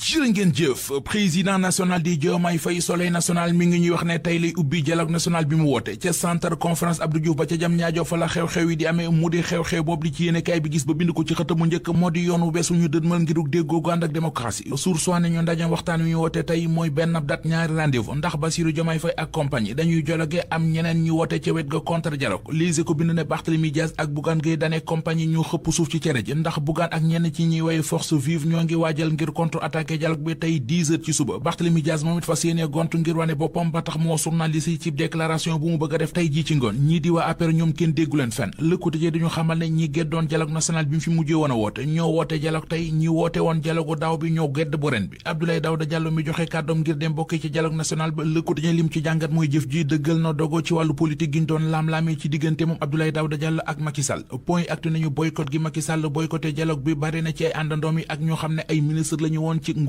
jërë ngeen jëf président national di Diomaye Faye Soleil national mi ngi ñuy wax ne tey lay ubbi dialogue national bi mu woote ca centre conférence Abdou Diouf ba ca Diamniadio fa la xew-xew yi di amee mu di xew-xew boobu li ci yéenekaay bi gis ba bind ko ci xëtamu njëkk moo di yoonu beesu ñu dëdmal ngiruk déggoo gu ànd ak démocratie source ne ñu ndaje waxtaan wi ñu woote tey mooy benn date ñaari rendez-vous ndax Bassirou Diomaye Faye ak compagnie dañuy dialogue am ñeneen ñu woote ca wet ga contre dialogue lise ko bind ne Barthélémy Dias ak Bougane Gueye Dany compagnie ñu xëpp suuf ci cere ji ndax Bougane ak ñenn ci ñuy woy force vive ñoo ngi waajal ngir contre attaqué dialogue bi tey 10 heures ci suba Barthélémy Dias moom it fas yéene gontu ngir wane boppam ba tax moo journaliste yi ci déclaration bu mu bëgg a def tey jii ci ngoon ñii di waa APR ñoom kenn déggu leen fenn Le Quotidien dañu xamal ne ñi geddoon dialogue national bi mu fi mujjee woon a woote ñoo woote dialogue tey ñi woote woon dialogue daaw bi ñoo gedd bu ren bi Abdoulaye Daouda Diallo mi joxe kàddoom ngir dem bokki ci dialogue national ba Le Quotidien lim ci jàngat mooy jëf ji dëggal na dogo ci wàllu politique gi ñu doon laam-laamee ci diggante moom Abdoulaye Daouda Diallo ak Macky Sall point actu nañu boycott gi Macky Sall boycotté dialogue bi bari na ci ay àndandoom yi ak ñoo xam ne ay ministre la ñu woon ci nguuram